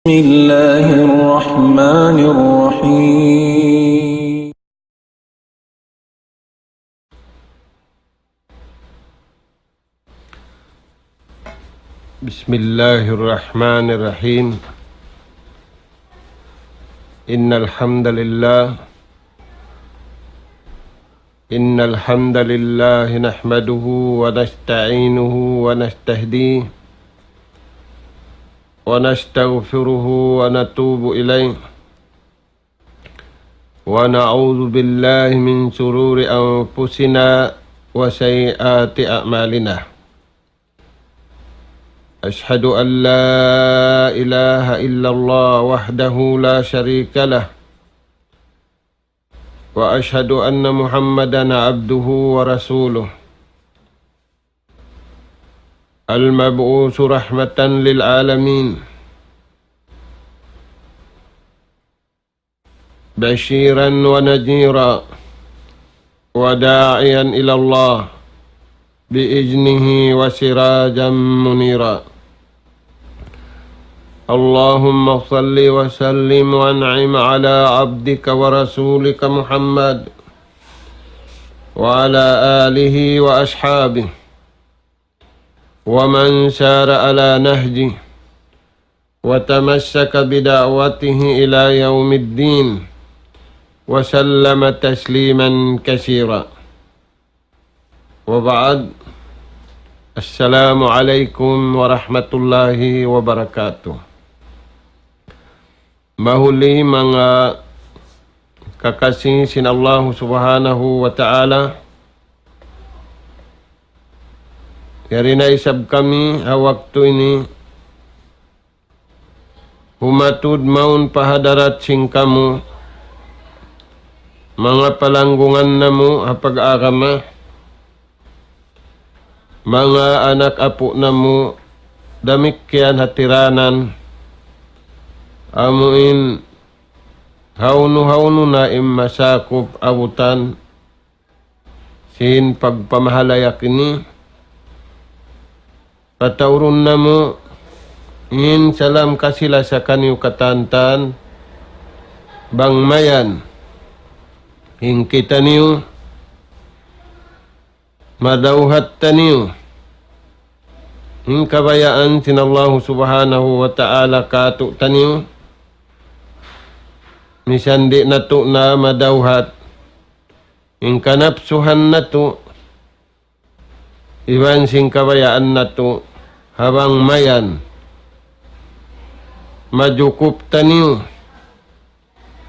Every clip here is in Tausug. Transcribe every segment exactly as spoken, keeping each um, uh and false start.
الله الرحمن الرحيم. بسم الله الرحمن الرحيم. إن الحمد لله إن الحمد لله نحمده ونستعينه ونستهديه ونستغفره ونتوب إليه، ونعوذ بالله من شرور أنفسنا وسيئات أعمالنا. أشهد أن لا إله إلا الله وحده لا شريك له، وأشهد أن محمدا عبده ورسوله، المبعوث رحمة للعالمين، بشيرا ونذيرا، وداعيا إلى الله بإذنه وسراجا منيرا. اللهم صل وسلم وأنعم على عبدك ورسولك محمد وعلى آله وأصحابه ومن سار على نهجه وتمسك بدعوته إلى يوم الدين وسلم تسليما كثيرا. وبعد، السلام عليكم ورحمة الله وبركاته. Mahuli manga kakasi sin Allahu Subhanahu wa Ta'ala, yari na isab kami ha waktu ini humatud mawn pa hadarat sin kamu, manga palanggungan namu' ha pag-agama, manga anak apu' namu', damikkiyan ha tiranan, amu in hawnu-hawnu na in masakup abutan sin pagpamahalayak ini, pataurun namu' in salam kasi-lasa kaniyu katantan, bang mayan in kitaniyu, madawhat taniyu in kabayaan sin Allahu Subhanahu wa Ta'ala kātu'niyu, misan di' natu' na madawhat in kanapsuhan natu', iban sin kabayaan natu', ha bang mayan majukup taniyu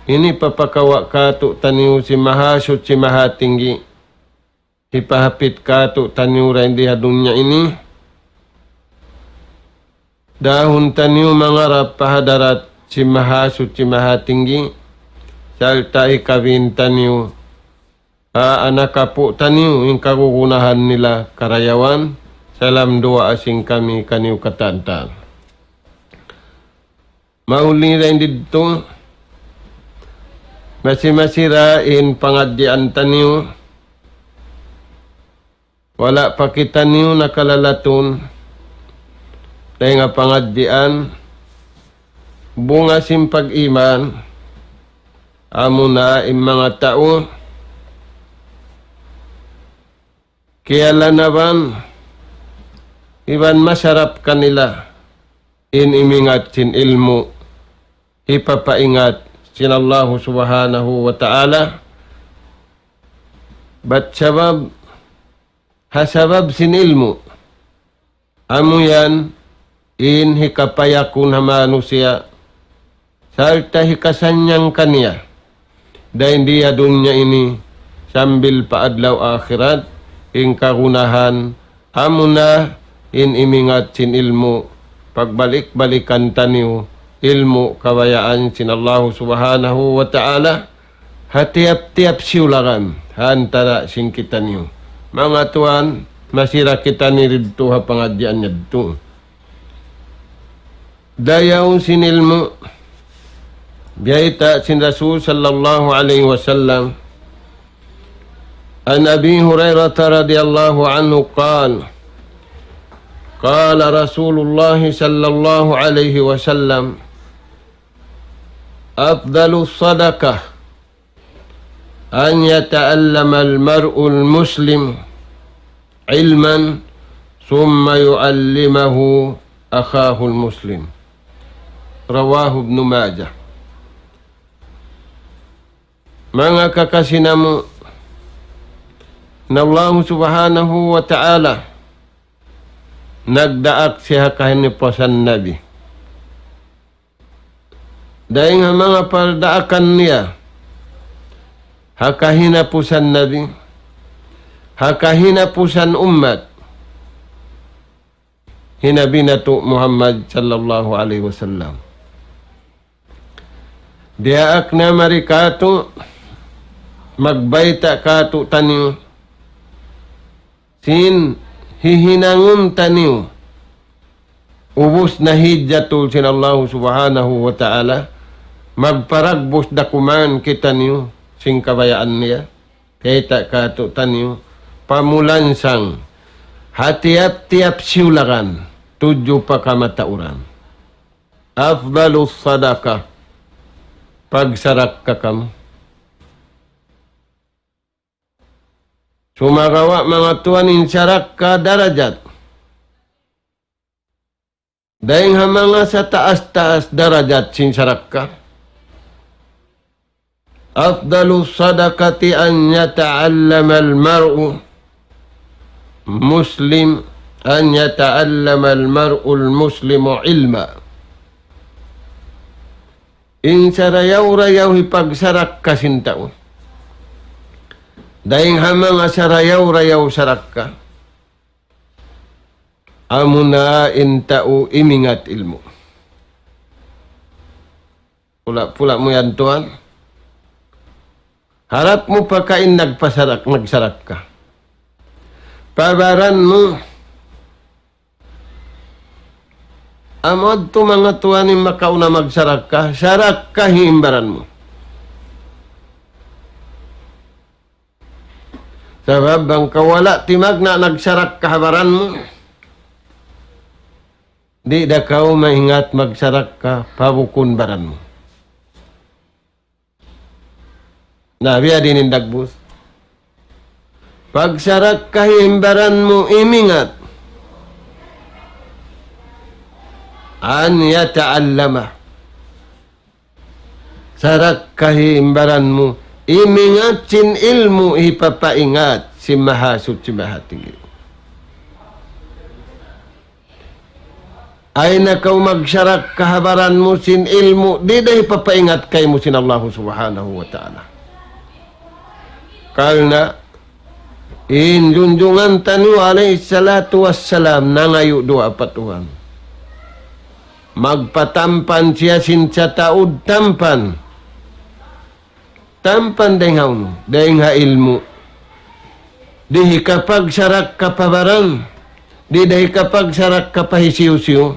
in hipapakawa' kātu'niyu sin Mahasuchi Mahatinggi, hipahapit kātu'niyu dayn di ha dunya ini, dahun taniyu mangarap pa hadarat sin Mahasuchi Mahatinggi, sarta' hikabin taniyu ha anak apu' taniyu in kagunahan nila karayawan, salam duwaa sin kami kaniyu katantan. Mahuli dayn didtu, masi-masi ra in pangadjian taniyu, wala' pa kitaniyu nakalalatun dayn ha pangadjian, bunga sin pag-iman, amuna in manga tau kiyalanaban iban masarap kanila in imingat sin ilmu' hipapaingat sin Allahu Subhanahu wa Ta'ala, bat sabab, ha sabab sin ilmu', amu yan in hikapayakun ha manusiya', sarta' hikasannyang kaniya dayn di ha dunya ini sambil pa adlaw akhirat, in kagunahan, amuna in imingat sin ilmu', pagbalik-balikan taniyu ilmu' kabayaan sin Allahu Subhanahu wa Ta'ala, ha tiyap-tiyap siyulagan, ha antara' sin kitaniyu. Manga tuwan, masi ra kitaniyu didtu ha pangadjian yadtu. Dayaw sin ilmu', biyayta' sin Rasul sallallahu alayhi wasallam, عن أبي هريرة رضي الله عنه قال، قال رسول الله صلى الله عليه وسلم، أفضل الصدقة أن يتعلم المرء المسلم علما ثم يعلمه أخاه المسلم. رواه ابن ماجه. Manga kakasi namu', in Allahu Subhanahu wa Ta'ala nagdaak siya ha kahinapusan Nabi. Dayng ha manga pardaakan niya ha kahinapusan Nabi, ha kahinapusan ummat hi Nabi natu' Muhammad sallallahu alayhi wasallam. Diyaak na mari kātu', magbayta' kātu'niyu sin hihinangun taniyu. Ubus na hujjatul sin Allahu Subhanahu wa Ta'ala, magparagbus da kuman kitaniyu sin kabayaan niya. Kayta' kātu'niyu, pamulansang ha tiyap-tiyap siyulagan, tudju pa kamatauran. أفضل الصدقة, pagsarakka kamu. Sumagawa' manga tuwan, in sarakka darajat. Dayng ha manga sataas-taas darajat sin sarakka. أفضل الصدقة أن يتعلم المرء مسلم، أن يتعلم المرء المسلم علما. In sarayaw-rayaw hipagsarakka sin tau. Dayng ha manga sarayaw-rayaw sarakka, amuna in tau imingat ilmu'. Pula-pula mu yan, tuwan. Harap mu pa kain nagpasarak-, nagsarakka. Pa baran mu, amu yadtu manga tuwan in makauna magsarakka, sarakkahi in baran mu. Sabab bang kaw wala' timagna' nagsarakka ha baran mu, di' da kaw maingat magsarakka pa bukun baran mu. Na, biya' diin in dagbus. Pagsarakkahi in baran mu, imingat. أن يتعلم. Sarakkahi in baran mu, imingat sin ilmu' hipapaingat sin Mahasuchi Mahatinggi. Ayaw na kaw magsarakka ha baran mu sin ilmu', di' da hipapaingat kaymu sin Allahu Subhanahu wa Ta'ala. Karna' in junjungan taniyu alayhi salatu wassalam nangayu' duwaa pa Tuhan. Magpatampan siya sin sataud tampan. Tampan dayng ha unu, dayng ha ilmu'. Di' hikapagsarakka pa baran, di' da hikapagsarakka pa hisiyu-siyu.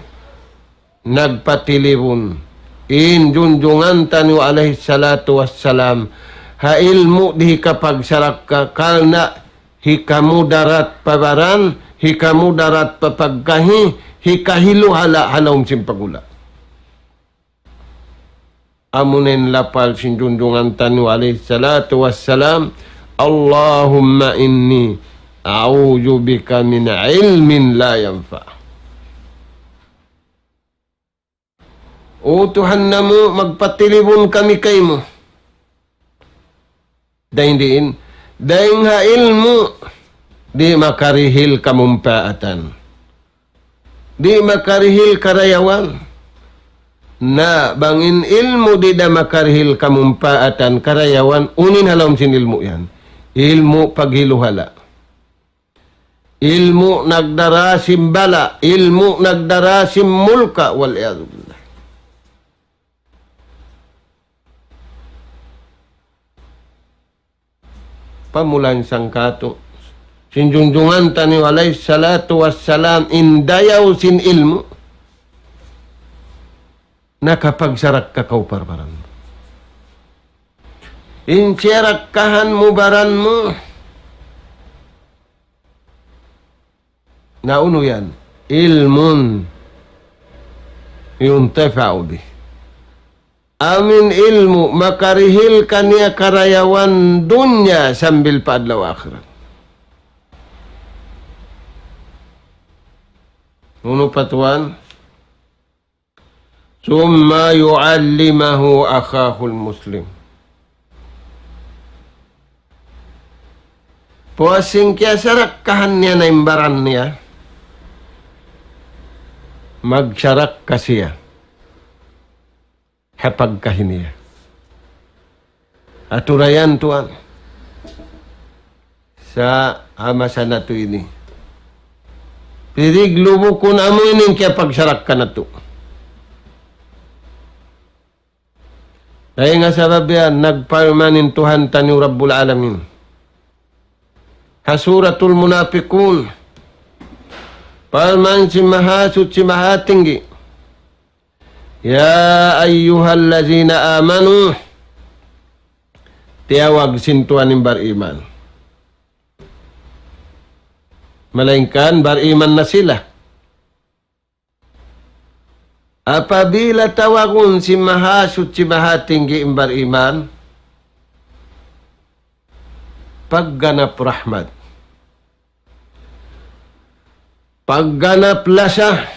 Nagpatilibun in junjungan taniyu alayhi salatu wassalam ha ilmu', di' hikapagsarakka, karna' hikamudarat pa baran, hikamudarat pa pagkahi, hikahiluhala' ha lawm sin pagula'. Amuna in lapal sin junjungan taniyu alayhi salatu wassalam, اللهم إني أعوذ بك من علم لا ينفع. O Tuhan namu', magpatilibun kami kaymu. Dayng diin, dayng ha ilmu' di' makarihil kamumpaatan. Di' makarihil karayawan. Na, bang in ilmu' di' da makarihil kamumpaatan, karayawan, unu in ha lawm sin ilmu' yan? Ilmu' paghiluhala'. Ilmu' nagdara sin bala', ilmu' nagdara sin mulka', والعياذ بالله. Pamulansang kātu' sin junjungan taniyu alayhi salatu wassalam in dayaw sin ilmu', nakapagsarakka kaw pa baran mu. In siyarakkahan mu baran mu, na unu yan? علم ينتفع به. Amu in ilmu' makarihil kaniya karayawan dunya sambil pa adlaw akhirat. Unu pa tuwan? ثم يعلمه أخاه المسلم. Puas sin kiyasarakkahan niya na in baran niya, magsarakka siya ha pagkahi niya. Aturayan tuwan. Sa' ha masa natu' ini. Pirig lubukun amu ini in kiyapagsarakka natu'. Dayn ha sabab yan, nagparman in Tuhan taniyu Rabbul Alamin. Ha Suratul Munafiqun. Parman sin Mahasuchi Mahatinggi. يا أيها الذين آمنوا. Tiyawag sin Tuhan in bariman. Malaingkan bariman na sila. Apabila tawagun sin Mahasuchi Mahatinggi in bariman, pagganap rahmat, pagganap lasa,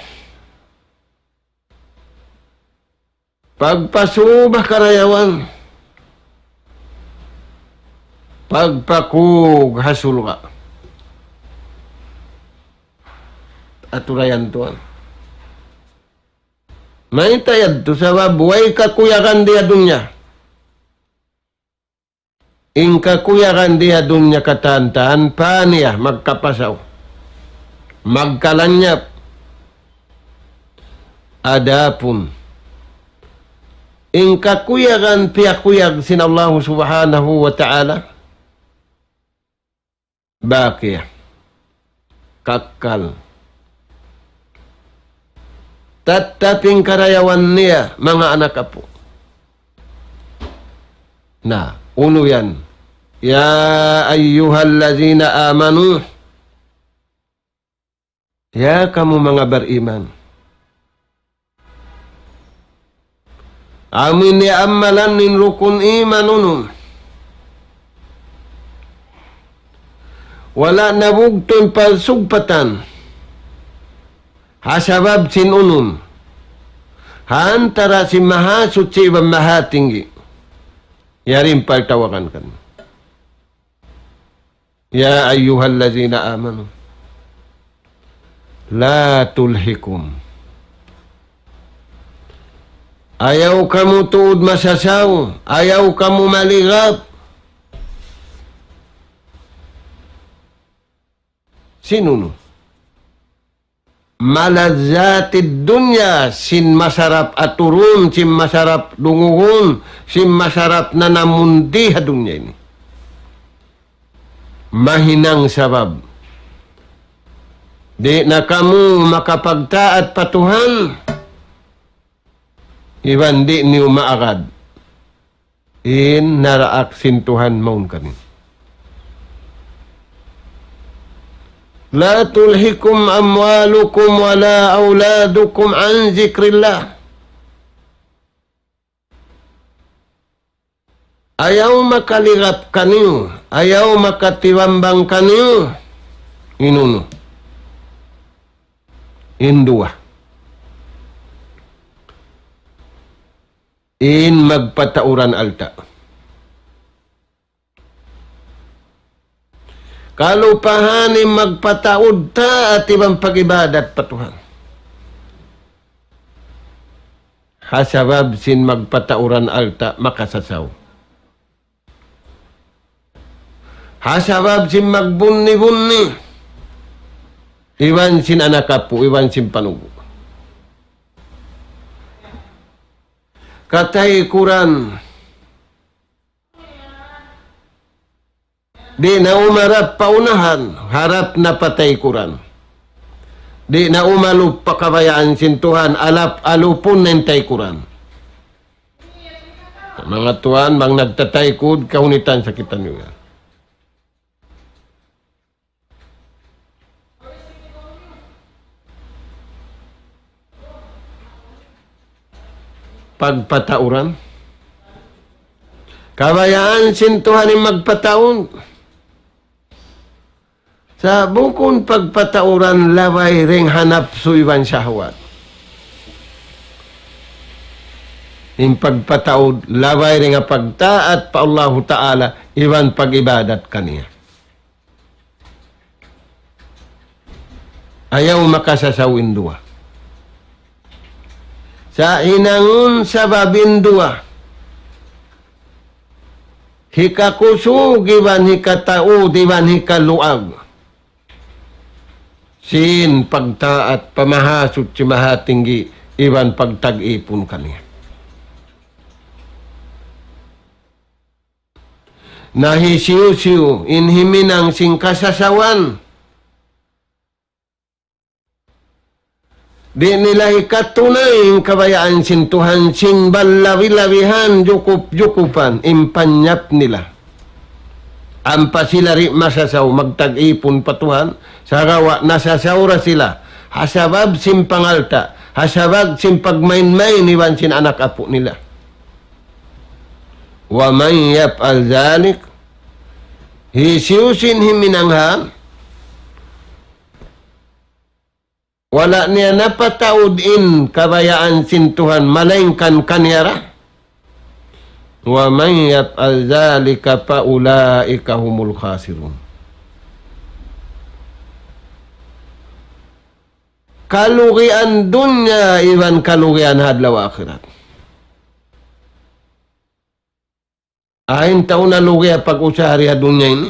pagpasubay karayawan, pagpakug ha surga'. Aturayan tuwan. Mayta' yadtu? Sabab way kakuyagan di ha dunya. In kakuyagan di ha dunya katan-katan, pa niya magkapasaw, magkalanyap. Adapun in kakuyagan piyakuyag sin Allahu Subhanahu wa Ta'ala, baqiyah, kakkal. Tattap in karayawan niya, manga anak apu'. Na, unu yan? يا أيها الذين آمنوا. Ya kamu manga bariman. Amu in amalan in rukun iman unum. Wala' nabugtu' in pagsugpatan ha sabab sin unum. Ha antara' sin Mahasuchi iban Mahatinggi. Yari in pagtawagan kaniyu. يا أيها الذين آمنوا لا تلهكم. Ayaw kamu tuud masasaw, ayaw kamu maligap. Sin unu? ملذات الدنيا, sin masarap aturun, sin masarap dungugun, sin masarap nanamun di ha dunya ini. Mahinang sabab di' na kamu makapagtaat pa Tuhan, iban di' niyu maagad in naraak sin Tuhan mawn kaniyu. لا تلهكم أموالكم ولا أولادكم عن ذكر الله. Ayaw makaligap kaniyu, ayaw makatibambang kaniyu. In unu? In duwa. In magpatauran alta'. Kalupahan in magpataud taat iban pag-ibadat pa Tuhan. Ha sabab sin magpatauran alta' makasasaw. Ha sabab sin magbunni-bunni. Iban sin anak apu', iban sin panugu'. Kataykuran. Di' na umarap pa unahan, harap na pa taykuran. Di' na umalup pa kabayaan sin Tuhan, alap-alupun na in taykuran. Manga tuwan, bang nagtataykud, kahunitan sa kitaniyu yan. Pagpatauran. Kabayaan sin Tuhan in magpataud. Sa' bukun pagpatauran labay dayn ha napsu iban shahwat. In pagpataud labay dayn ha pagtaat pa Allahu Ta'ala iban pag-ibadat kaniya. Ayaw makasasaw in duwa. Sa' hinangun sabab in duwa. Hikakusug iban hikataud iban hikaluag sin pagtaat pa Mahasuchi Mahatinggi iban pagtag-ipun kaniya. Na hisiyu-siyu in himinang sin kasasawan, di' nila hikatunay in kabayaan sin Tuhan sin balabi-labihan, jukup-jukupan in panyap nila. Ampa sila di' masasaw magtag-ipun pa Tuhan, sagawa' nasasaw da sila ha sabab sin pangalta', ha sabab sin pagmain-main iban sin anak apu' nila. ومن يفعل ذلك, hisiyu-siyu in himinang ha wala' niya napataud in kabayaan sin Tuhan, malaingkan kaniya ra. ومن يفعل ذلك فأولئك هم الخاسرون. Kalugian dunya iban kalugian ha adlaw akhirat. Ain tau nalugi ha pag-usaha di ha dunya ini.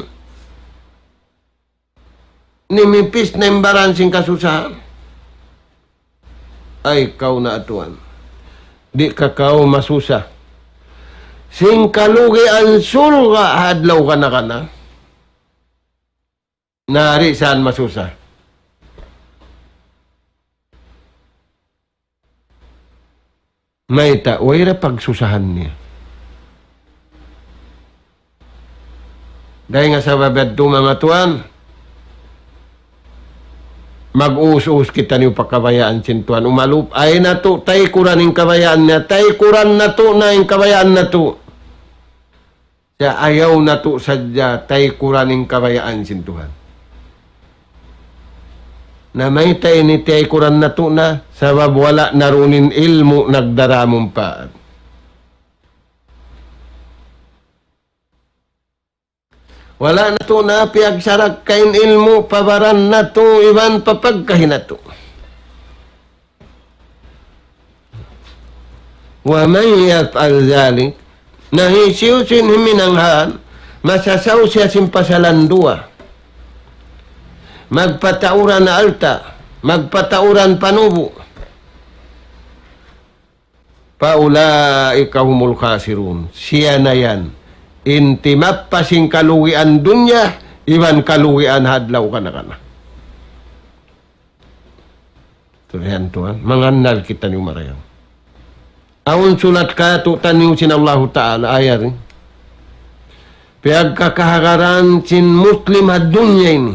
Nimipis na in baran sin kasusahan. Ay, kaw na atuan. Di' ka kaw masusa. Sin kalugian surga' ha adlaw kana-kana. Na di' saan masusa. Mayta', way da pagsusahan niya. Dayn ha sabab yadtu manga tuwan, mag-us-us kitaniyu pa kabayaan sin Tuhan. Umalup, ay natu', taykuran in kabayaan niya, taykuran natu' na in kabayaan natu'. Sa' ayaw natu' sadja taykuran in kabayaan sin Tuhan. Na mayta' ini tiyaykuran natu' na, sabab wala' na duun in ilmu' nagdara mumpaat. Wala' natu' na piyagsarakka in ilmu' pa baran natu' iban pa pagkahi natu'. ومن يفعل ذلك, na hisiyu-siyu in himinang ha yan, masasaw siya sin pasalan duwa. Magpatauran alta', magpatauran panubu'. فأولئك هم الخاسرون. Siya na yan in timappa sin kalugian dunya, iban kalugian ha adlaw kana-kana. Turihan tuwan, mangannal kitaniyu marayaw. Awn sulat katu'taniyu sin Allahu Ta'ala, ayari. Piyagkakahagaran sin Muslim ha dunya ini.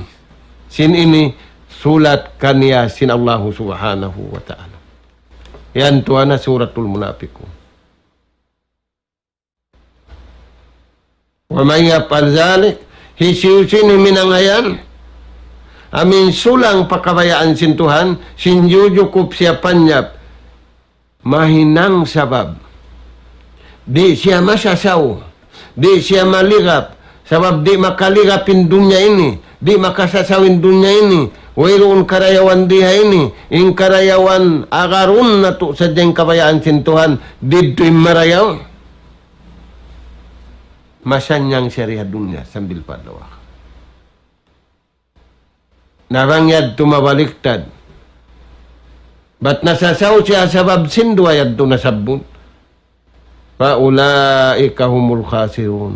Sin ini sulat kaniya sin Allahu Subhanahu wa Ta'ala. Yan tuwan na Suratul Munafiqun. ومن يفعل ذلك, hisiyu-siyu in himinang ha yan, amu in sulang pa kabayaan sin Tuhan, sin jujukup siya panyap, mahinang sabab. Di' siya masasaw, di' siya maligap, sabab di' makaligap in dunya ini, di' makasasaw in dunya ini, wayruun karayawan di ha ini, in karayawan agarun natu' sadja in kabayaan sin Tuhan, didtu in marayaw. Masannyang siya di ha dunya sambil pa adlaw akhirat. Na bang yadtu mabaliktad. Bat nasasaw siya sabab sin duwa yadtu nasabbut. فأولئك هم الخاسرون.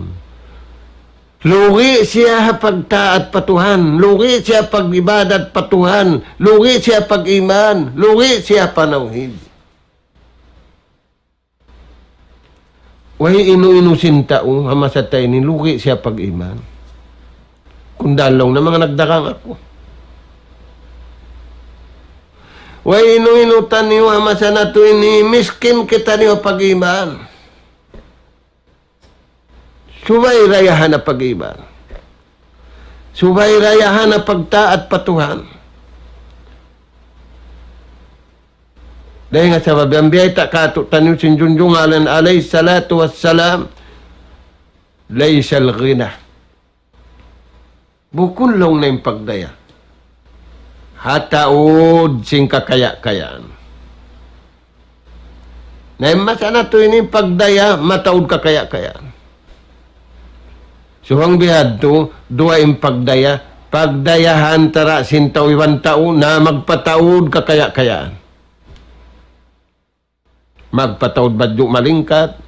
Lugi' siya ha pagtaat pa Tuhan, lugi' siya pag-ibadat pa Tuhan, lugi' siya pag-iman, lugi' siya pa tawhid. Way inu-inu sin tau ha masa ta ini lugi' siya pag-iman. Kundalong na manga nagdagang aku. Way inu-inu taniyu ha masa natu' ini, miskin kitaniyu pag-iman. Subay dayahan ha pag-iman. Subay dayahan ha pagtaat pa Tuhan. Dayn ha sabab yan, biyayta' kātu'niyu sin junjungan alayhi salatu wassalam, ليس الغنى. Bukun laung niya in pagdaya ha taud sin kakaya-kayaan. Na in masa natu' ini pagdaya mataud kakaya-kayaan. Subay bihadtu, duwa in pagdaya, pagdaya ha antara' sin tau iban tau na magpataud kakaya-kayaan. Magpataud badju' malingkat,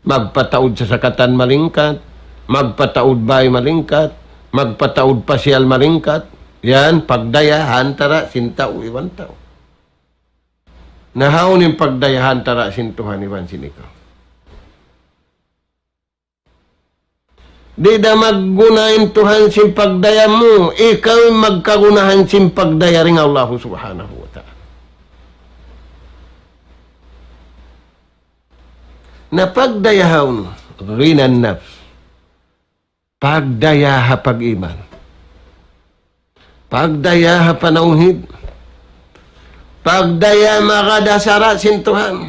magpataud sasakatan malingkat, magpataud bāy malingkat, magpataud pasiyal malingkat. Yan, pagdaya ha antara' sin tau iban tau. Na hawnu in pagdaya ha antara' sin Tuhan iban sin ikaw? Di' da magguna in Tuhan sin pagdaya mu, ikaw in magkagunahan sin pagdaya dayn ha Allah Subhanahu wa Ta'ala. Na pagdaya hawnu, غنى النفس. Pagdaya ha pag-iman. Pagdaya ha panawhid. Pagdaya magad ha sara' sin Tuhan.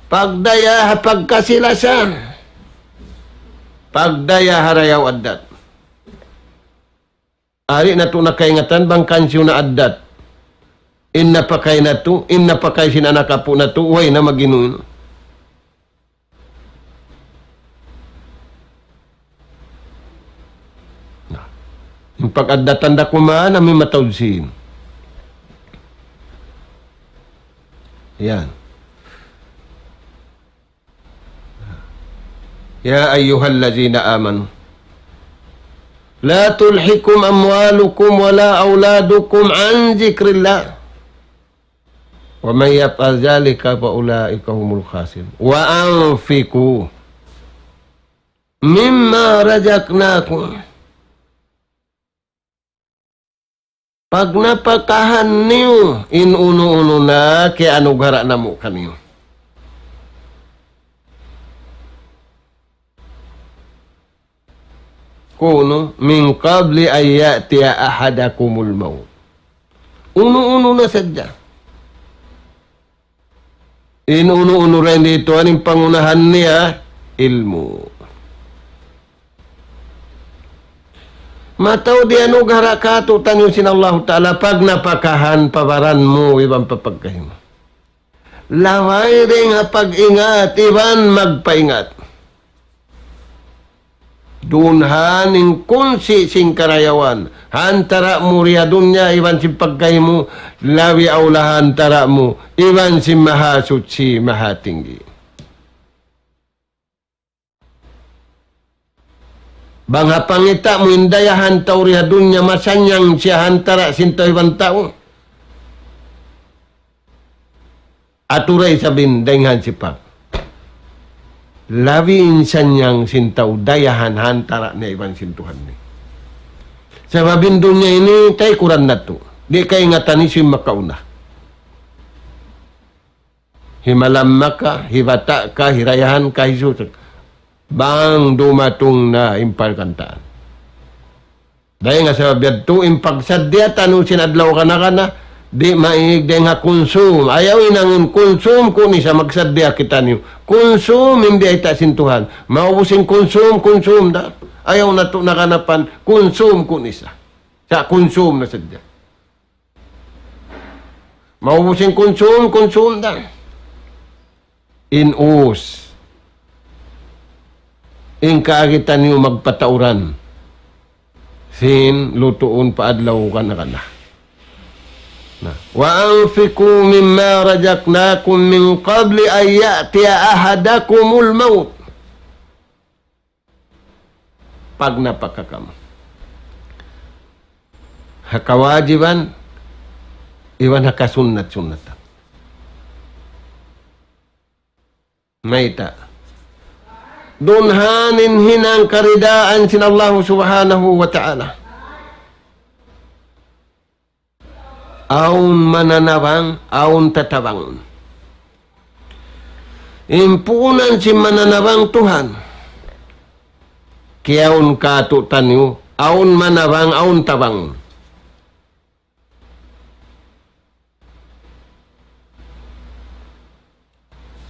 Pagdaya ha pagkasi-lasa. Pagdaya ha dayaw addat. Di' natu' na kaingatan bang kansiyu na addat. In napakay natu', in napakay sin anak apu' natu', way na mag-inu-inu. Na. In pag-addatan da kuman, amu in mataud sīn. Yan. يا أيها الذين آمنوا لا تلهكم أموالكم ولا أولادكم عن ذكر الله ومن يفعل ذلك فأولئك هم الخاسرون وأنفقوا مما رزقناكم. Pagnapakahan niyu in unu-unu na kiyanughara' namu' kaniyu. Kunu من قبل أن يأتي أحدكم الموت. Unu-unu na sadja. In unu-unu dayn didtu, in pangunahan niya, ilmu'. Mataud diyanughara' kātu'niyu sin Allahu Ta'ala, pagnapakahan pa baran mu, iban pa pagkahi mu. Labay dayn ha pag-ingat, iban magpaingat. Dunhan in kunsi' sin karayawan, ha antara' mu di ha dunya iban sin pagkahi mu, labi awla ha antara' mu iban sin Mahasuchi, Mahatinggi. Bang ha pangita' mu in dayahan tau di ha dunya masannyang siya ha antara' sin tau iban tau. Aturay sabin dayn ha sipak. Labi in sannyang sin tau dayahan ha antara' niya iban sin Tuhan niya. Sabab in dunya ini taykuran natu'. Di' kaingatan hisiyu in makauna. Himalamma ka, hibata' ka, hirayahan ka, hisusa ka. Bang dumatung na in parkantaan. Dayn ha sabab yadtu in pagsaddiya taniyu sin adlaw kana-kana, di' maig dayn ha kunsum. Ayaw hinangun kunsum ku'nisa magsaddiya kitaniyu. Kunsum in biyayta' sin Tuhan. Maubus in kunsum, kunsum da. Ayaw natu' naganapan kunsum ku'nisa. Sa' kunsum na sadja. Maubus in kunsum, kunsum da. In us. In kaagi taniyu magpatauran sin lutuun pa adlaw kana-kana. Na. وأنفقوا مما رزقناكم من قبل أن يأتي أحدكم الموت. Pagnapaka kamu. Ha kawajiban, iban ha kasunnat-sunnatan. Mayta'? Dunhan in hinang karidaan sin Allahu Subhanahu wa Ta'ala. Awn mananabang, awn tatabangun. In puunan sin mananabang Tuhan. kiyaun kātu'niyu, awn manabang, awn tabang.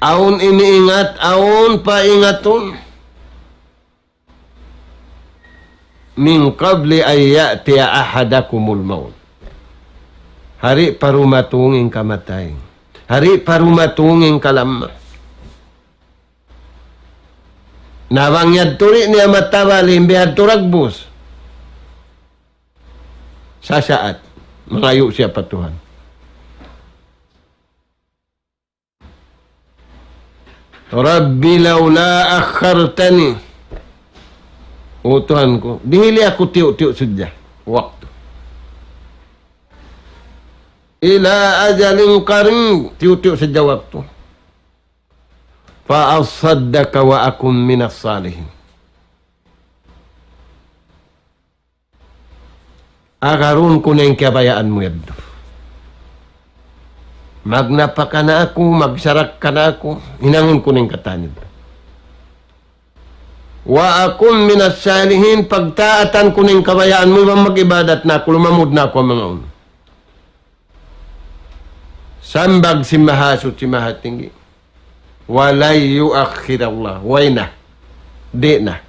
Awn iniingat, awn paingatun. من قبل أن يأتي أحدكم الموت. Di' pa dumatung in kamatay. Di' pa dumatung in kalamma. Na bang yadtu di' niya matabali, bihadtu dagbus. Sasaat, mangayu' siya pa Tuhan. رب لولا أخرتني. O Tuhan ku, dihili aku tiyu'-tiyu' sadja waktu. إلى أجل قريب, tiyu'-tiyu' sadja waktu. فأصدق وأكن من الصالحين. Agarun ku na in kabayaan mu yadtu. Magnapaka na aku, magsarakka na aku, hinangun ku na in katan yadtu. وأكن من الصالحين, pagtaatan ku na in kabayaan mu, iban mag-ibadat na aku, lumamud na aku ha manga unu. Sambag sin Mahasuchi Mahatinggi. ولن يؤخر الله. Way na. Di' na.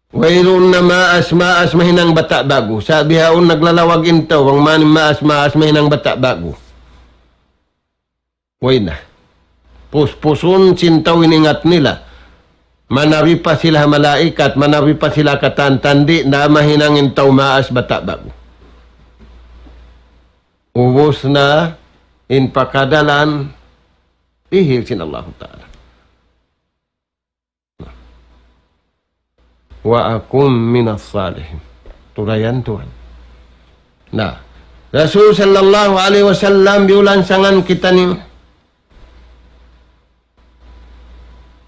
Wayruun na maas, maas mahinang bata' ba'gu. Sa' bihaun naglalawag in tau, bang man in maas, maas mahinang bata' ba'gu. Way na. Puspusun sin tau in ingat nila. Manabi pa sila ha malaikat, manabi pa sila katan, tan di' na mahinang in tau maas bata' ba'gu. Ubus na in pa kadalan, dihil sin Allahu Ta'ala. وأكن من الصالحين. Tulayan Tuhan. Na, Rasul sallallahu alayhi wasallam, biyulansangan kitaniyu.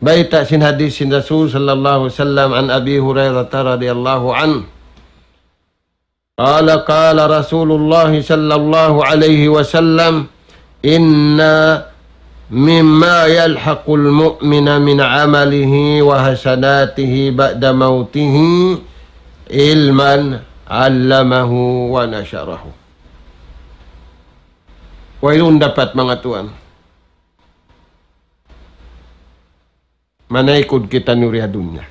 Bayta' sin hadis sin Rasul sallallahu alayhi wasallam, عن أبي هريرة رضي الله عنه. قال، قال رسول الله صلى الله عليه وسلم، إن مما يلحق المؤمن من عمله وحسناته بعد موته علما علمه ونشره. Wayruun dapat, manga tuwan. Manaykud kitaniyu di ha dunya.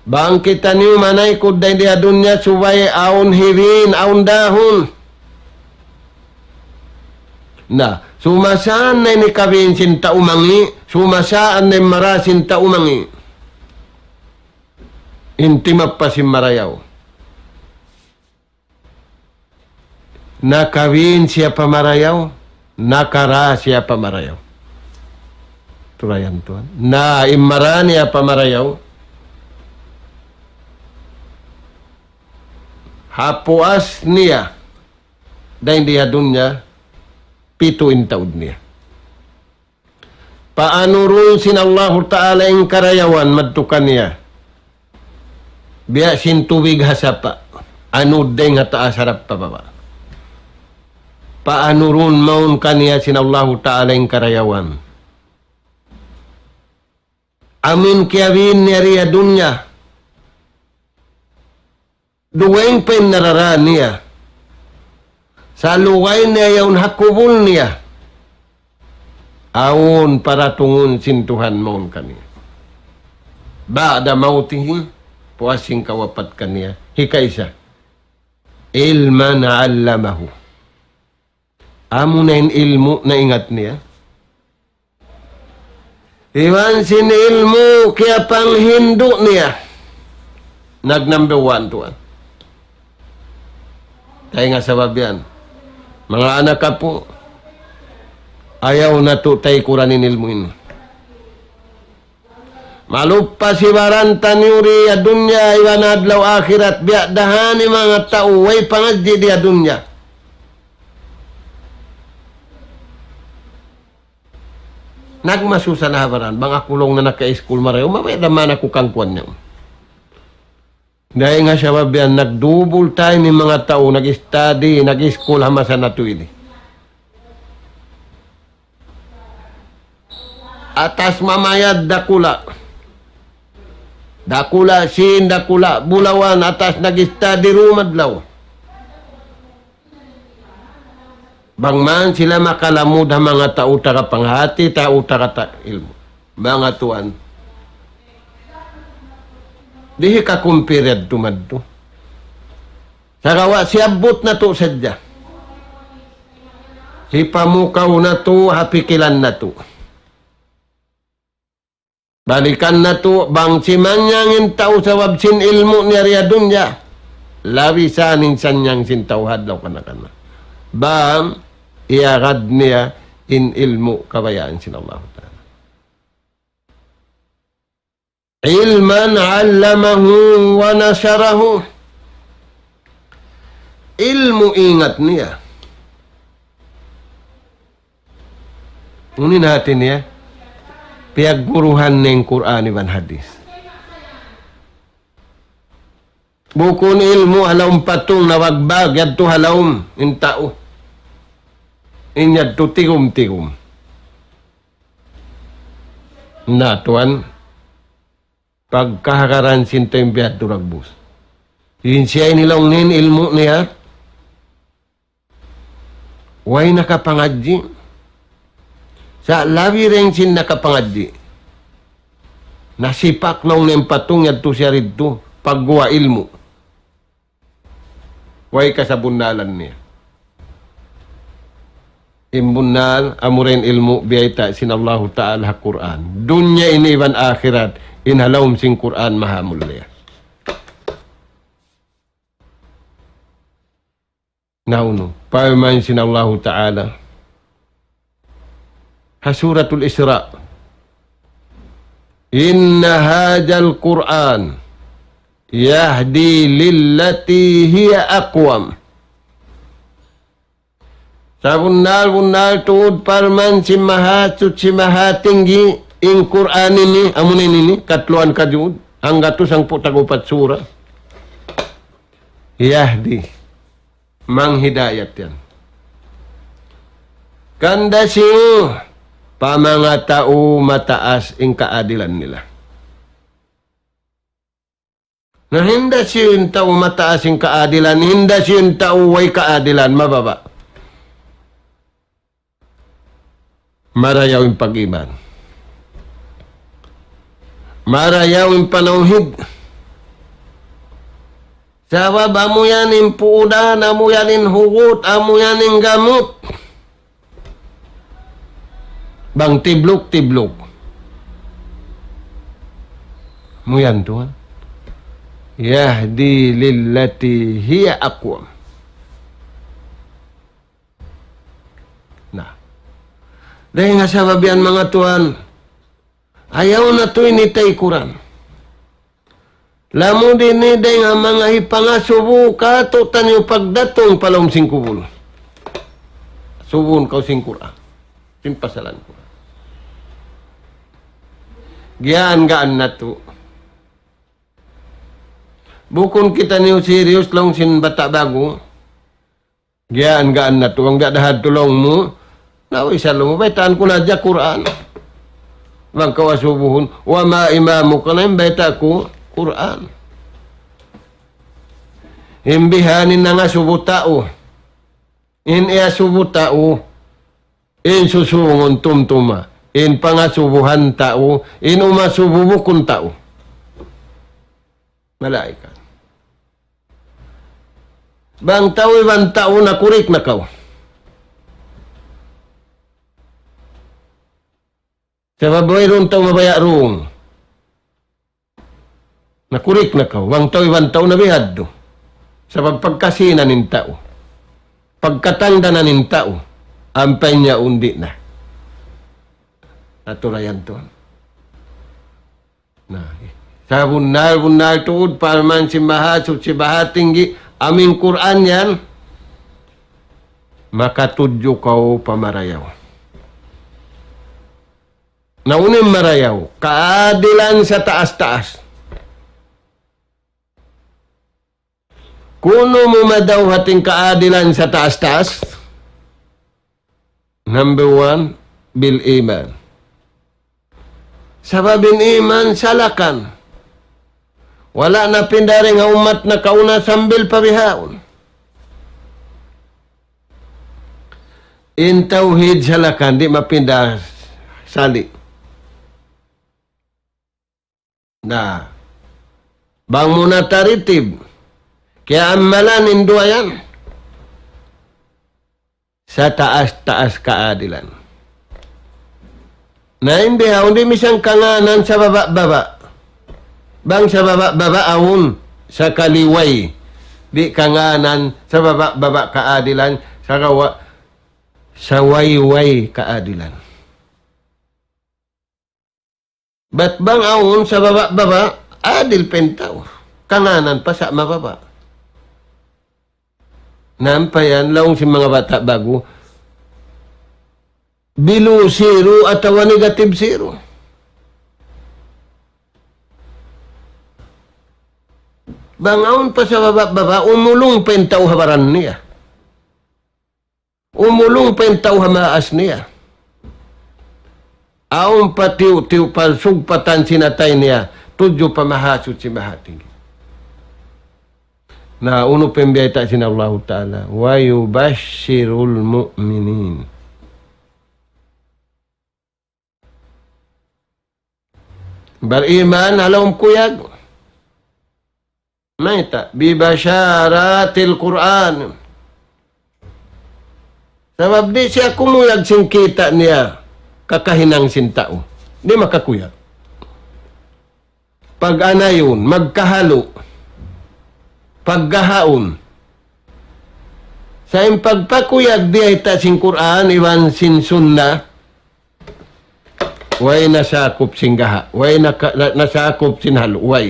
Bang kitaniyu manaykud dayn di ha dunya, subay awn hibin, awn dahun. Na, sumasaan na in hikabin sin tau mangi', sumasaan na in mara sin tau mangi'. In timappa sin marayaw. Nakabin siya pa marayaw, nakara siya pa marayaw. Tulayan tuwan. Na in mara niya pa marayaw, ha puas niya, dayn di ha dunya, pitu in taud niya. Paanurun sin Allahu Ta'ala in karayawan madtu kaniya. Biya' sin tubig ha sapa', anud dayn ha taas harap pa baba'. Paanurun mawn kaniya sin Allahu Ta'ala in karayawan. Amun kiyabin niya di ha dunya. Dugaing pa in narara niya. Sa' lugay niya yaun ha kubul niya. Awn paratungun sin Tuhan mawn kaniya. بعد موته, puas sin kawapat kaniya. Hikaisa. علما علمه. Amuna in ilmu' naingat niya. Iban sin ilmu' kiyapanghindu' niya. Nag number one tuwan. Dayn ha sabab yan. Manga anak apu', ayaw natu' taykuran in ilmu' ini. Malupa si baran taniyu di ha dunya iban adlaw akhirat, biya' da ha ini manga tau way pangadji' di ha dunya. Nagmasusa na ha baran, bang aku laung na naka-iskul marayaw, mabaya' da man aku kangkuan niya. Dayn ha sabab yan, nag-double time in manga tau, nag-study, nag-iskul ha masa natu' ini. atas mamayad dakula'. Dakula' sin, dakula' bulawan, atas nag-study dum adlaw. Bang man sila makalamud ha manga tau taga panghati, tau taga ta-, ilmu'. Manga tuwan. Di' hikakumpir yadtu madtu. Sagawa' siyabbut natu' sadja. Hipamukaw natu', ha pikilan natu'. Balikan natu', bang simanyang in tau sabab sin ilmu' niya di ha dunya, labi sa in sanyang sin tau ha adlaw kana-kana. Bang iyagad niya in ilmu' kabayaan sin Allahu Ta'ala. علما علمه ونشره. Ilmu' ingat niya. Unu in hati niya? Piyagguruhan niya in Qur'an iban hadith. Bukun ilmu' ha lawm patung nabagbag, yadtu ha lawm in tau. In yadtu tigum-tigum. Na, tuwan, pagkahagaran sin tau in biyadtu dagbus. In siya ini laung niya in ilmu' niya, way nakapangadji'. Sa' labi dayn sin nakapangadji'. Nasipak laung niya in patung yadtu siya didtu, pagguwa' ilmu'. Way kasabunnalan niya. In bunnal, amura in ilmu' biyayta' sin Allahu Ta'ala ha Qur'an. Dunya ini iban akhirat, in ha lawm sin Qur'an maha mulliya. Na unu, parman sin Allahu Ta'ala ha Suratul Isra, إن هذا القرآن يهدي للتي هي أقوم. Sabunnal-bunnal tuud parman sin Mahasuchi Mahatinggi, in Qur'an ini, amuna ini, katluan kaju'ud, hanggatus hangpu' tag-upat sura. Yahdi. Manghidayat yan. Kanda siyu pa manga tau mataas in kaadilan nila. Na hinda siyu in tau mataas in kaadilan, hinda siyu in tau way kaadilan, mababa'. Marayaw in pag-iman. Marayaw in panawhid. Sabab amu yan in puudan, amu yan in hugut, amu yan in gamut. Bang tibluk-tibluk. Amu yan, tuwan. يهدي للتي هي أقوم. Na. Dayn ha sabab yan, manga tuwan, ayaw natu' ini taykuran. Lamud ini dayn ha manga hipangasubu kātu'niyu pagdatung pa lawm sin kubul. Asubuhun kaw sin Qur'an. Sin pasalan Qur'an. Giyaan-gaan natu'. Bukun kitaniyu serious laung sin bata' ba'gu. Giyaan-gaan natu', bang biya' da hadtu laung mu, na, way sa laung mu, baytaan ku na hadja Qur'an. Bang kaw asubuhun, وما إمامك, na in bayta' ku, Qur'an. In bihan in nangasubu tau. In iyasubu tau. In susungun tumtuma. In pangasubuhan tau. In umasubu bukun tau. Malaikat. Bang tau iban tau nakurik na kaw. Sabab wayruun tau mabaya' wrong. Nakurik na kaw. Bang tau iban tau na bihadtu. Sabab pagkasinan in tau. Pagkatangdanan in tau. Ampa in yaun di' na. Aturayan tuwan. Na, sabunnal-bunnal tuud, parman sin Mahasuchi Mahatinggi, amu in Qur'an yan, makatudju kaw pa marayaw. Na unu in marayaw, kaadilan sataas-taas. Kunu' mu madawhat in kaadilan sataas-taas. Number one, بالإيمان. Sabab in iman salakan. Wala' napinda dayn ha ummat nakauna sambil pa bihaun. In tawhid salakan, di' mapinda sali'. Na, bang mu na taritib, kiyaamalan in duwa yan, sataas-taas kaadilan. Na in bihaun di' misan kangānan sababa'-baba'. Bang sababa'-baba' awn, sakali way. Di' kangānan sababa'-baba' kaadilan, sagawa' sawayway kaadilan. Bat bang awn sababa'-baba', adil pa in tau. Kangānan pa sa' mababa'. Na ampa yan, laung sin manga bata' ba'gu, below zero atawa negative zero. Bang awn pa sababa'-baba', umulung pa in tau ha baran niya. Umulung pa in tau ha maas niya. Awn pa tiyu'-tiyu' pa sugpatan sin atay niya, tudju pa Mahasuchi Mahatinggi. Na unu pa in biyayta' sin Allahu Ta'ala, وَيُبَشِّرُ الْمُؤْمِنِينَ. Bariman ha lawm kuyag. Mayta', بِبَشَارَاتِ الْقُرْآنِ. Sabab di' siya kumuyag sin kita' niya kakahinang sin tau. Di' makakuyag. Pag-anayun, magkahalu', paggahaun. Sa' in pagpakuyag biyayta' sin Qur'an iban sin Sunnah, way nasakup sin gaha', way naka-, na-, nasakup sin halu', way.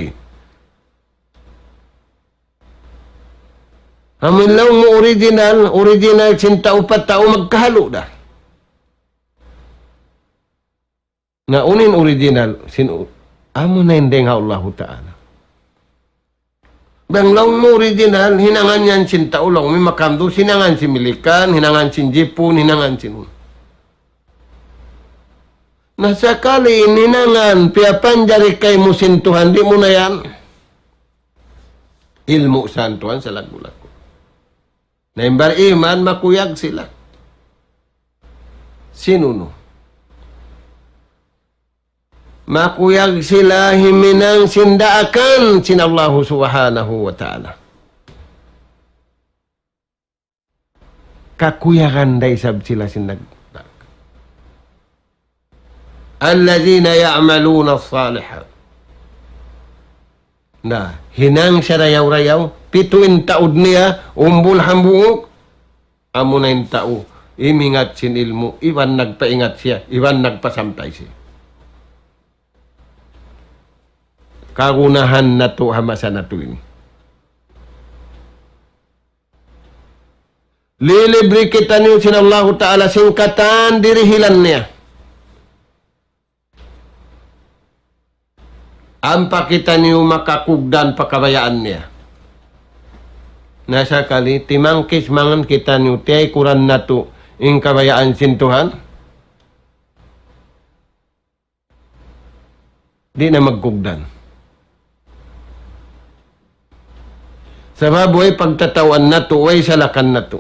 Amun laung mu original, original sin tau pa tau magkahalu' da. Na unu in original, sin u-, amu na in dayng ha Allahu Ta'ala. Bang laung mu original, hinangan yan sin tau, laung mu makamdu, hinangan sin Milikan, hinangan sin Jipun, hinangan sin un. Na sakali in hinangan, piyapanjari kaymu sin Tuhan, di' mu na yan. Ilmu' san Tuhan, salaggu'-laggu'. Na in bariman, makuyag sila. Sin unu? Makuyag sila himinang sin daakan sin Allahu Subhanahu wa Ta'ala. Kakuyagan da isab sila sin nag-, الَّذِينَ يَعْمَلُونَ الصَّالِحَاتِ. Na, hinang siya rayaw-rayaw, pitu in taud niya, umbul hambuuk, amu na in tau, imingat sin ilmu', iban nagpaingat siya, iban nagpasampay siya. Kagunahan natu' ha masa natu' ini. Lilibri kitaniyu sin Allahu Ta'ala sin katan dirihilan niya. Ampa kitaniyu makakugdan pa kabayaan niya. Na sakali, timangkis mangan kitaniyu, tiyaykuran natu' in kabayaan sin Tuhan. Di' na magkugdan. Sabab way pagtatawaan natu', way salakan natu'.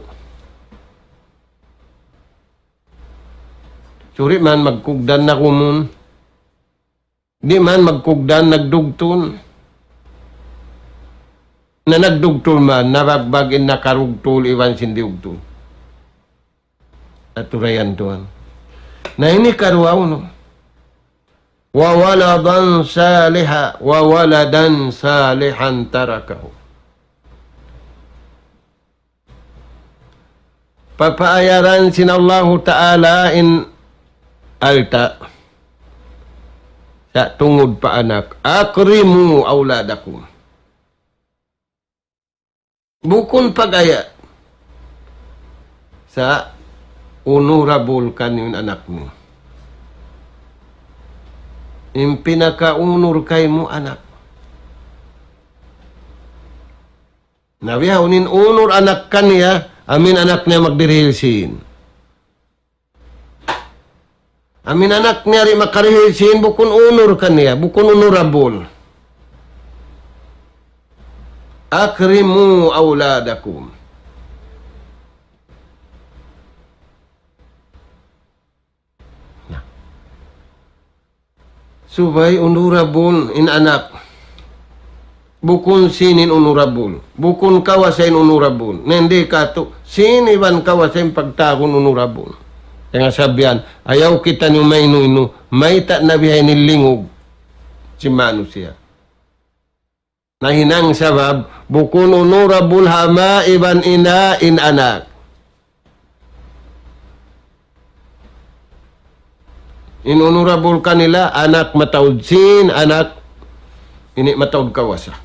Suri man magkugdan na kumun. Di' man magkugdan nagdugtun. Na nagdugtun man, nabagbag in nakarugtul iban sin diyugtun. Aturayan Tuhan. Na ini karuwa unu. وَوَلَدًا صَالِحًا، وَوَلَدًا صَالِحًا تَرَكَهُ. Papaayaran sin Allahu Ta'ala in alta'. Sa' tungud pa anak. أَكْرِمُوا أَوْلَادَكُمْ. Bukun pag-aya'. Sa' honorable kaniyu in anak niyu. In pinaka-honor kaymu anak. Na bihaun in honor anak kaniya, amu in anak niya magdirihil sīn. Amu in anak niya di' makarihil sin bukun unur kaniya, bukun honorable. أكرموا أولادكم. Na. Subay honorable in anak. Bukun sin in honorable. Bukun kawasa in honorable. Na, di' katu', sin iban kawasa in pagtawagun honorable. Hangkan sabihan, ayaw kitaniyu mainu-inu, mayta' na bihaini in lingug sin manusiya'. Nahinang sabab, bukun honorable ha ama' iban ina' in anak. In honorable kanila, anak mataud sin, anak ini mataud kawasa.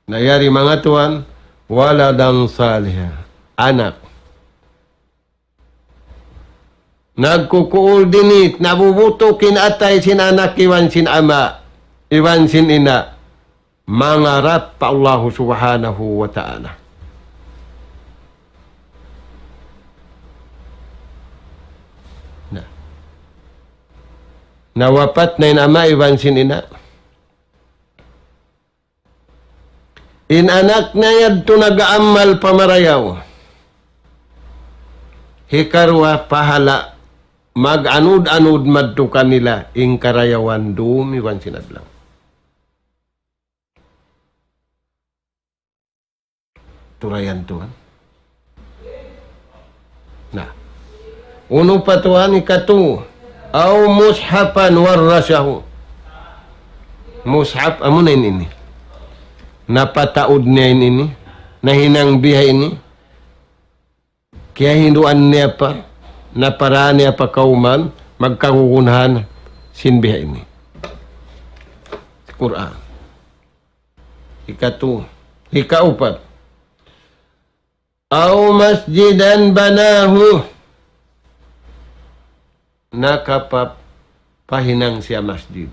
Na yari manga tuwan, ولدا صالحا. Anak. Nagku-coordinate, nabubutuk in atay sin anak iban sin ama', iban sin ina', mangarap pa Allahu Subhanahu wa Ta'ala. Na. Nawapat na in ama' iban sin ina'. In anak niya yadtu nag-aamal pa marayaw. Hikaruwa, pahala' mag-anud-anud madtu kanila in karayawan dum iban sin adlaw. Turayan tuwan. Na. Unu pa tuwan, hikatu. أو مصحفا ورثه. Mushaf, amu na in ini. Napataud niya in ini. Nahinang biha ini. Kiyahinduan niya pa. Napara niya pa kawman. Magkagunahan sin biha ini. Qur'an. Hikatu. Hikaupat. أو مسجدا بناه. Nakapa-, pahinang siya masjid.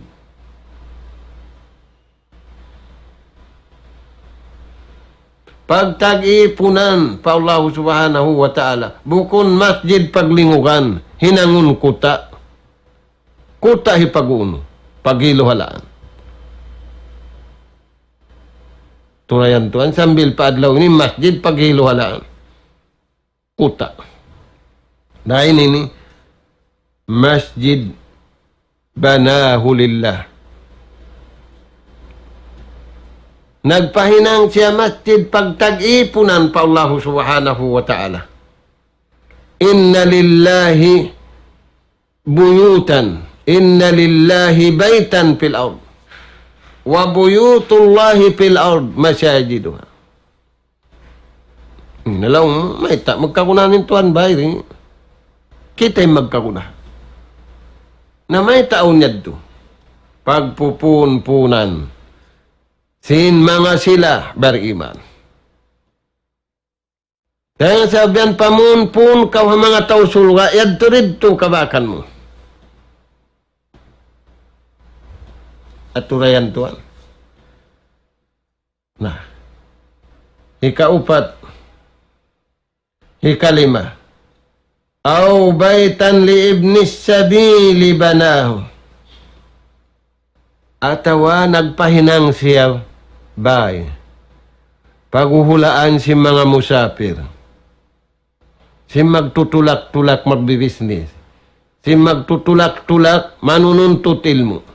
Pagtag-ipunan pa Allahu Subhanahu wa Ta'ala. Bukun masjid paglingugan, hinangun kuta'. Kuta' hipag-unu, paghiluhalaan. Turayan tuwan, sambil pa adlaw ini masjid paghiluhalaan. Kuta'. Na ini, ini, masjid بناه لله. Nagpahinang siya masjid pagtag-ipunan pa Allahu Subhanahu wa Ta'ala. إن لله بيوتا، إن لله بيتا في الأرض، وبيوت الله في الأرض مساجدها. Na laung, mayta' magkagunahan in Tuhan bay ri. Kita in magkagunahan. Na mayta' awn yadtu. Pagpupunpunan sin manga sila bariman. Dayn ha sabab yan pamunpun kaw ha manga tau surga', yadtu didtu kabakan mu. Aturayan tuwan. Na. Hikaupat. Hikalima. أو بيتا لابن السبيل بناه. Atawa nagpahinang siya bay. Paghuhulaan sin manga musapir. Sin magtutulak-tulak magbibisnis. Sin magtutulak-tulak manununtut ilmu'.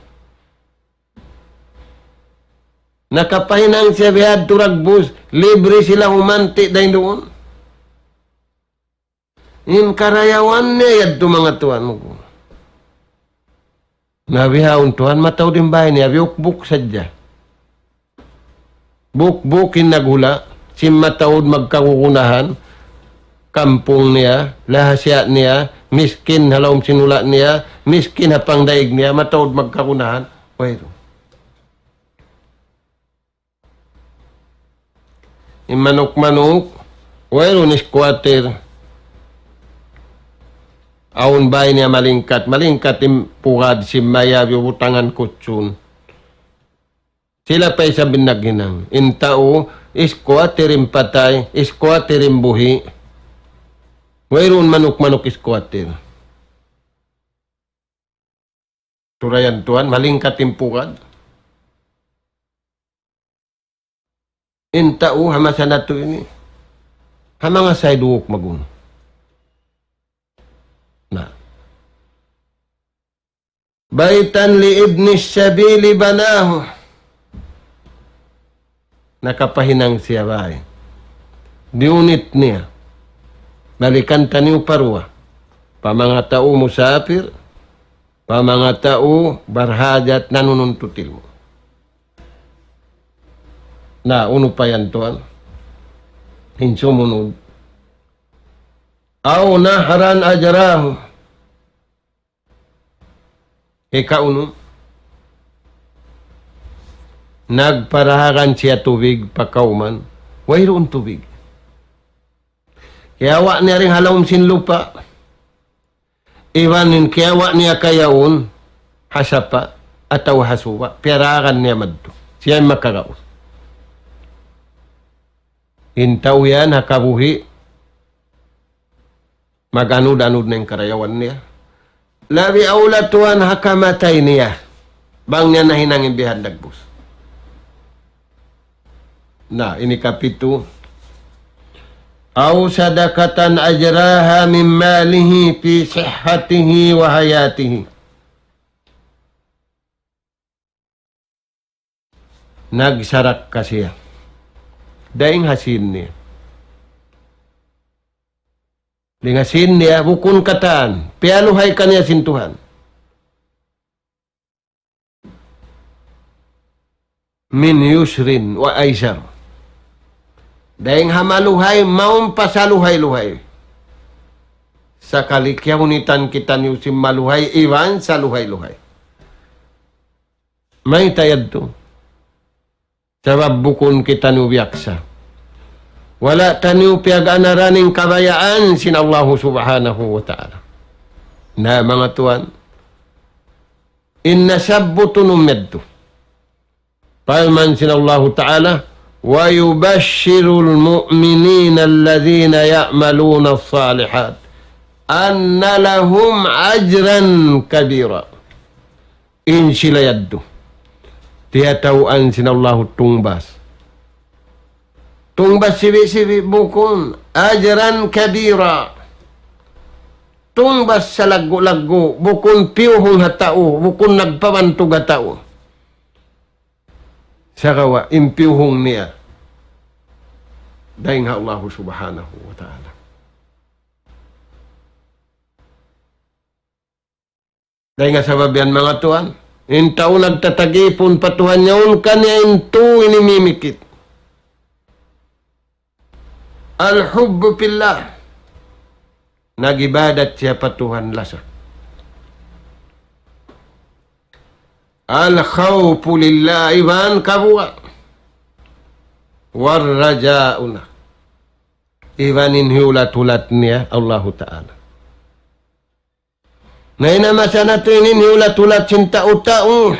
Nakapahinang siya bihadtu dagbus, libre sila humanti' dayn duun. In karayawan niya yadtu manga tuwan ku. Na bihaun tuwan mataud in bay niya, biyukbuk sadja. Bukbuk in naghula', sin mataud magkagunahan, kampung niya, lahasiya' niya, miskin ha lawm sin hula' niya, miskin ha pangdaig niya, mataud magkagunahan, wayruun. In manuk-manuk, wayruun squatter. Awn bay niya malingkat, malingkat in pugad sin maya, biyubutangan kutsun. Sila pa isab in naghinang. In tau, squatter in patay, squatter in buhi'. Wayruun manuk-manuk squatter. Turayan tuwan, malingkat in pugad. In tau ha masa natu' ini, ha manga sayduuk magunu. Na. بيتا لابن السبيل بناه. Nakapahinang siya bāy. Diyunit niya. Balikan taniyu pa duwa. Pa manga tau musapir, pa manga tau barhajat nanununtut ilmu'. Na, unu pa yan tuwan? In sumunud. أو نهرا أجراه. Hikaunu, nagparahagan siya tubig pa kawman, wayruun tubig. Kiyawa' niya dayn ha lawm sin lupa', iban in kiyawa' niya kayaun ha sapa' atawa ha suba', piyarahagan niya madtu. Siya in makagaus. In tau yan ha kabuhi', mag-anud-anud na in karayawan niya. Labi awla tuwan ha kamatay niya. Bang niya nahinang in bihan dagbus. Na, ini kapitu. أو صدقة أجراها من ماله في صحته وحياته. Nagsarakka siya. Dayn ha sīn niya. Dayn ha sīn niya, bukun katan. Piyaluhay kaniya sin Tuhan. من يسر وأيسر. Dayn ha maluhay, mawn pa saluhay-luhay. Sakali kiyahunitan kitaniyu sin maluhay, iban saluhay-luhay. Mayta' yadtu? Sabab bukun kitaniyu biyaksa. Wala' taniyu piyag-anaran in kabayaan sin Allahu Subhanahu wa Ta'ala. Na, manga tuwan, in nasabut natu' yadtu. Parman sin Allahu Ta'ala, ويبشر المؤمنين الذين يعملون الصالحات أن لهم أجرا كبيرا. In sila yadtu, tiyatawaan sin Allahu tungbas. Tungbas sibi'-sibi' bukun, أجرا كبيرا. Tungbas salaggu'-laggu', bukun piyuhung ha tau, bukun nagpabantug ha tau. Sagawa' in piyuhung niya dayn ha Allahu Subhanahu wa Ta'ala. Dayn ha sabab yan, manga tuwan, in tau nagtatagipun pa Tuhan yaun kaniya in tu ini mimikit. الحب في الله. Nag-ibadat siya pa Tuhan lasa. الخوف لله, iban kabuga'. والرجاء له. Iban in hiyulat-hulat niya Allahu Ta'ala. Na, in masa natu' ini in hiyulat-hulat sin tau-tau.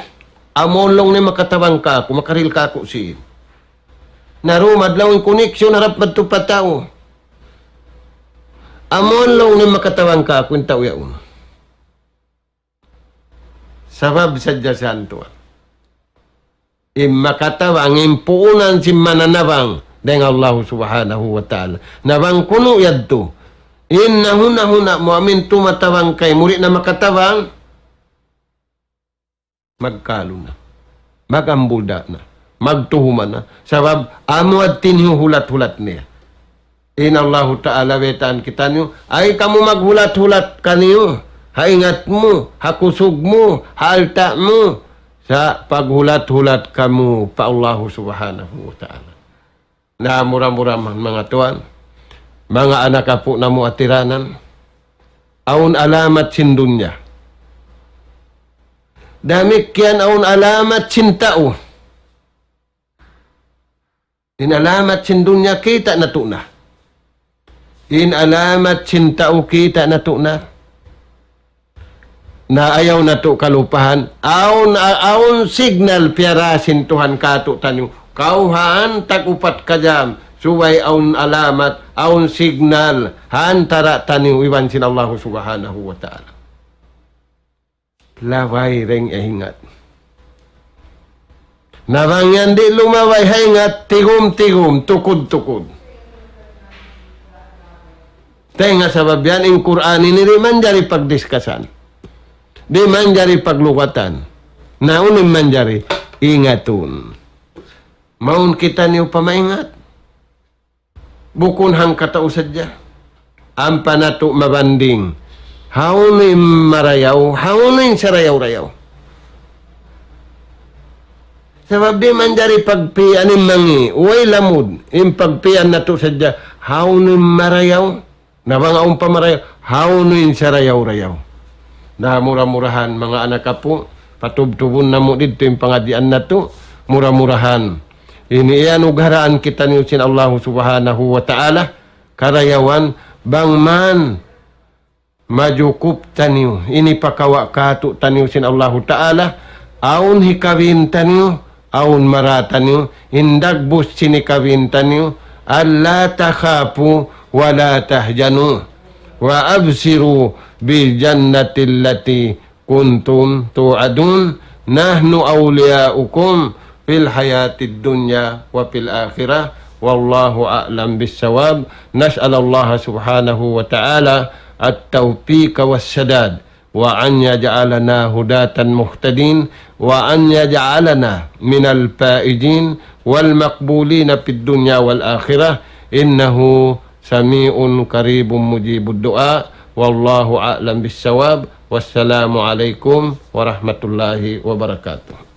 Amu laung niya makatabang kāku', makarihil kāku' sīn. Na, dumadtu laung in koneksyon harap madtu pa tau. Amu laung niya makatabang kāku' in tau yaun. Sabab sadja siya tuwan. In makatabang, in puunan sin mananabang dayn ha Allahu Subhanahu wa Ta'ala. Na bang kunu' yadtu, in nahuna-huna mu amu in tumatabang kaymu di' na makatabang, magkalu na, mag-ambul da na, magtuhuma na. Sabab amu yadtu in hiyuhulat-hulat niya. In Allahu Ta'ala baytaan kitaniyu, ayaw kamu maghulat-hulat kaniyu, ha ingat mu, ha kusug mu, ha alta' mu, sa' paghulat-hulat kamu pa Allahu Subhanahu wa Ta'ala. Na, mura-murahan, manga tuwan, manga anak apu' namu' ha tiranan, awn alamat sin dunya. Damikkiyan awn alamat sin tau. In alamat sin dunya kita' natu' na. In alamat sin tau kita' natu' na. Na ayaw natu' kalupahan. Awn, awn signal piyara sin Tuhan kātu'niyu. Kawhaan tag-upat ka jam. Subay awn alamat, awn signal ha antara' taniyu iban sin Allahu Subhanahu wa Ta'ala. Labay dayn ha ingat. Na bang yan di' lumabay ha ingat, tigum-tigum, tukud-tukud. Dayn ha sabab yan, in Qur'an ini di' manjari pagdiskasan. Di' manjari paglugatan. Na unu in manjari, ingatun. Mawn kitaniyu pa maingat. Bukun hangkatau sadja. Ampa natu' mabanding. Hawnu in marayaw, hawnu in sarayaw-rayaw. Sabab di' manjari pagpīan in mangi', way lamud, in pagpīan natu' sadja, hawnu in marayaw, na bang awn pa marayaw, hawnu in sarayaw-rayaw. Na mura-murahan, manga anak apu', patubtubun namu' didtu in pangadjian natu', mura-murahan. Ini iyanugharaan kitaniyu sin Allahu Subhanahu wa Ta'ala, karayawan, bang man, majukup taniyu, ini pakawa' kātu'niyu sin Allahu Ta'ala, awn hikawin taniyu, awn mara taniyu, in dagbus sin hikawin taniyu, ألا تخافوا ولا تحزنوا وأبشروا بالجنة التي كنتم توعدون نحن أولياؤكم في الحياة الدنيا وفي الآخرة والله أعلم بالصواب. نسأل الله سبحانه وتعالى التوفيق والسداد وأن يجعلنا هداة مهتدين وأن يجعلنا من الفائزين والمقبولين في الدنيا والآخرة إنه سميع قريب مجيب الدعاء والله أعلم بالصواب والسلام عليكم ورحمة الله وبركاته.